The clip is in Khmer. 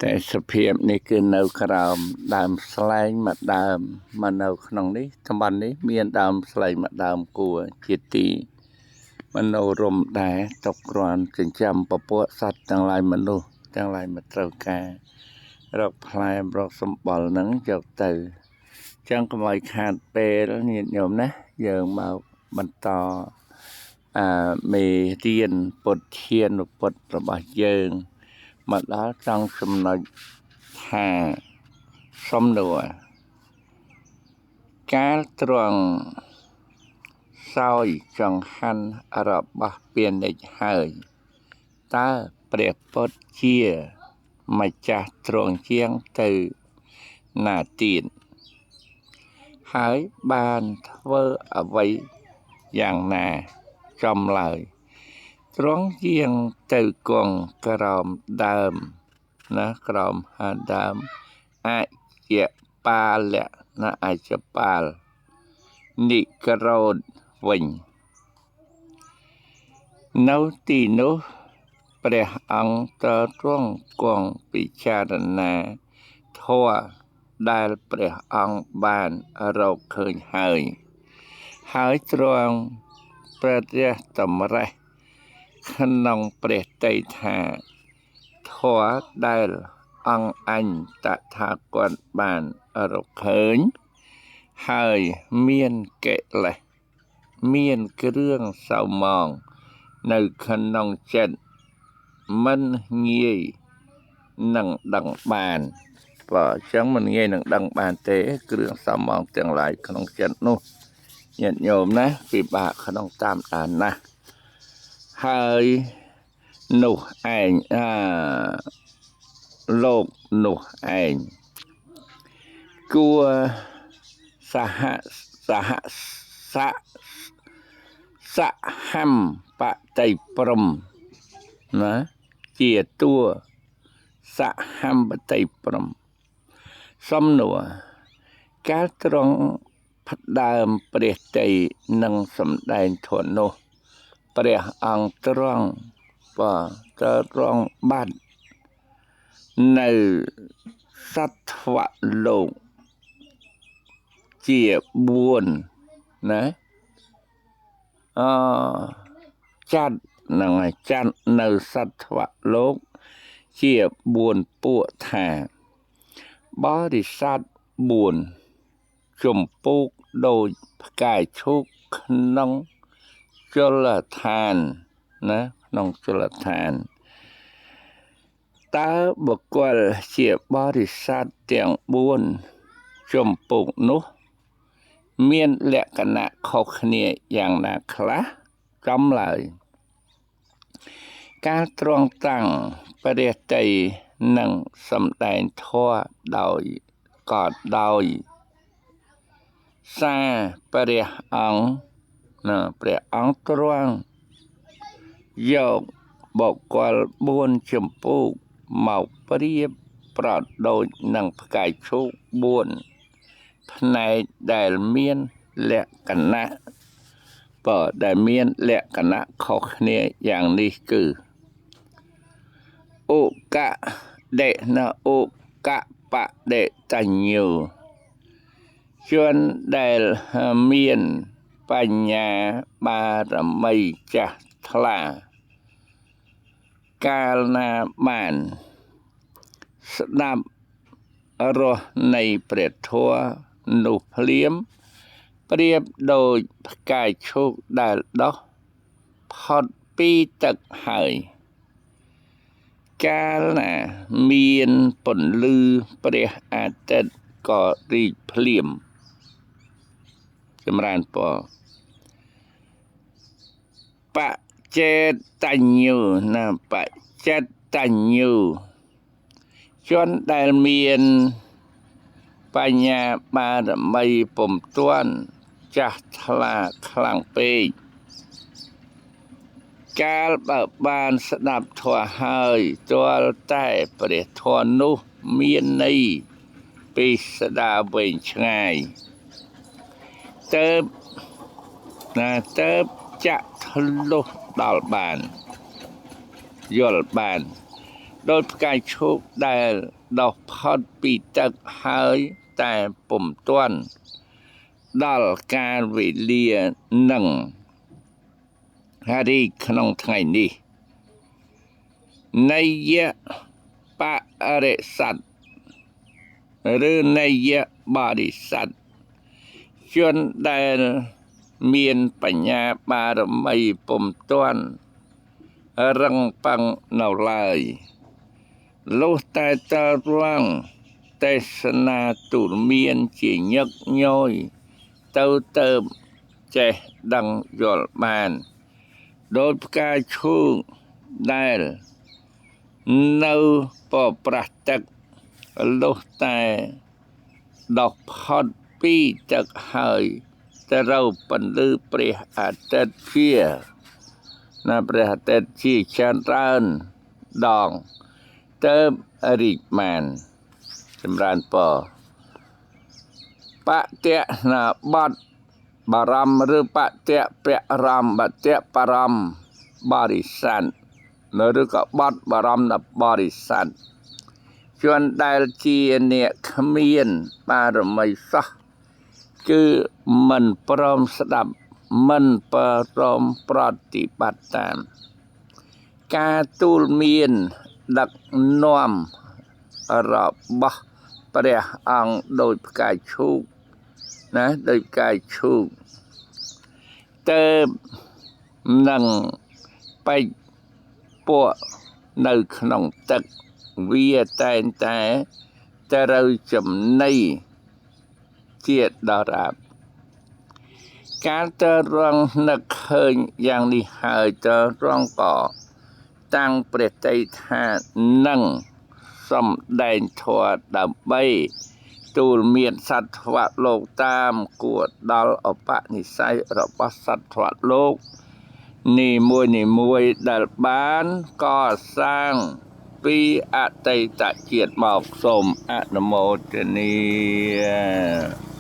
តែសភាពនេះគឺនៅក្រោមដើមស្លែងមួយដើមមកនៅក្នុងនេះតំបន់នេះមានដើមស្លែងមួយដើមគួរជាទីមនោរម្យដែរទុកគ្រាន់ចិញ្ចឹមពពួកសត្វទាំងឡាយមនុស្សទាំងឡាយមកត្រូវការរកផ្លែរកសម្បុរហ្នឹងយកទៅចឹងកុំឲ្យខាតពេលញាតិញោមណាយើងមកបន្តមេរៀនពុទ្ធានុពុទ្ធរបស់យើងមកដល់ត្រង់ចំណុចថាសំណួរកាលទ្រង់សោយចង្ហាន់របស់ពាណិជ្ជហើយតើព្រះពុទ្ធជាម្ចាស់ទ្រង់ជាងទៅណាទៀតហើយបានធ្វើអ្វីយ៉ាងណាចំឡើយទ្រង់យាងទៅគង់ក្រោមដើមណាក្រោមដើមអជ្ជបាលណាអជ្ជបាលនិក្រោធវិញនៅទីនោះព្រះអង្គទ្រង់គង់ពិចារណាធម៌ដែលព្រះអង្គបានរកឃើញហើយហើយទ្រង់ព្រះតម្រិះក្នុងព្រះទ័យថាធម៌ដែលអង្គអញតថាគតបានរកឃើញហើយមានកិលេសមានគ្រឿងសៅមងនៅក្នុងចិត្តមិនងាយនឹងដឹងបានបើអញ្ចឹងមិនងាយនឹងដឹងបានទេគ្រឿងសៅមងទាំងឡាយក្នុងចិត្តនោះញាតិញោមណាពិបាកក្នុងតាមដានណាស់ហើយនោះឯងលោកនោះឯងគួរសហសហសហមបតិព្រំណាជាតួសហមបតិព្រំសំណួរកាលទ្រង់ផ្ដើមព្រះទ័យនឹងសម្ដែងធម៌នោះព្រះអង្គទ្រង់បាទទ្រង់បាត់នៅសត្វលោកជា4ណាចាត់នឹងចាត់នៅសត្វលោកជា4ពួកថាបរិស័ទ4ជំពូកដូចផ្កាយឈូកក្នុងជលឋានណាក្នុងជលឋានតើបុគ្គលជាបរិស័ទទាំង4ជំពូកនោះមានលក្ខណៈខុសគ្នាយ៉ាងណាខ្លះចំឡើយកាលទ្រង់តាំងព្រះទ័យនឹងសម្ដែងធម៌ដោយក៏ដោយសារព្រះអង្គណាព្រះអង្គទ្រង់យកបុគ្គល4ជំពូកមកប្រៀបប្រដូចនឹងផ្កាយឈូក4ផ្នែកដែលមានលក្ខណៈបើដែលមានលក្ខណៈខុសគ្នាយ៉ាងនេះគឺឧកដេណាឧកបដិតញ្ញូជនដែលមានបញ្ញាបារមីចាស់ថ្លាកាលណាបានស្ដាប់រសនៃព្រះធម៌នោះភ្លាមប្រៀបដូចផ្កាយឈូកដែលដុះផុតពីទឹកហើយកាលណាមានពន្លឺព្រះអាទិត្យក៏រីកភ្លាមចម្រើនពរបចេតញ្ញូណាបចេតញ្ញូជនដែលមានបញ្ញាបារមីពុំទាន់ចាស់ថ្លាខ្លាំងពេកកាលបើបានស្ដាប់ធម៌ហើយទាល់តែព្រះធម៌នោះមានន័យពិស្ដារវែងឆ្ងាយទៅណាទៅចាក់ធ្លុះដល់បានយល់បាន ដោយផ្កាឈូកដែលដុះផុតពីទឹកហើយតែពុំទាន់ដល់កាលវេលានឹងរីកក្នុងថ្ងៃនេះនយបរិស័ទឬនយបរិស័ទជនដែលមានបញ្ញាបារមីពុំទាន់រឹងប៉ឹងនៅឡើយលុះតែតរងទេសនាទូលមានជាញឹកញយទៅទៅចេះដឹងយល់បានដោយផ្កាឈូកដែលនៅពប្រះទឹកលុះតែដុះផុតពីទឹកហើយត្រូវពន្លឺព្រះអាទិត្យជាណាព្រះអាទិត្យជាច្រើនដងទៅរីកបានចម្រើនពរបតៈណាបតបារម្ភឬបតៈពរមបតៈបរមបរិស័ទឬក៏បតបារម្ភបរិស័ទជនដែលជាអ្នកគ្មានបារមីសោះគឺមិនព្រមស្ដាប់មិនព្រមប្រតិបត្តិតាមការទូលមានដឹកនាំរបស់ព្រះអង្គដោយផ្កាឈូកណាដោយផ្កាឈូកទៅនឹងពេជ្រពួកនៅក្នុងទឹកវាតែងតែត្រូវចំណីជាតិដរាបកាលតរងនឹកឃើញយ៉ាងនេះហើយតរងក៏តាំងព្រះតីថានឹងសំដែងធម៌ដើម្បីទូលមានសត្វលោកតាមគួរដល់ឧបនិស្ស័យរបស់សត្វលោកនីមួយនីមួយដែលបានកសាងពីអតីតជាតិមកសូមអនុមោទនា។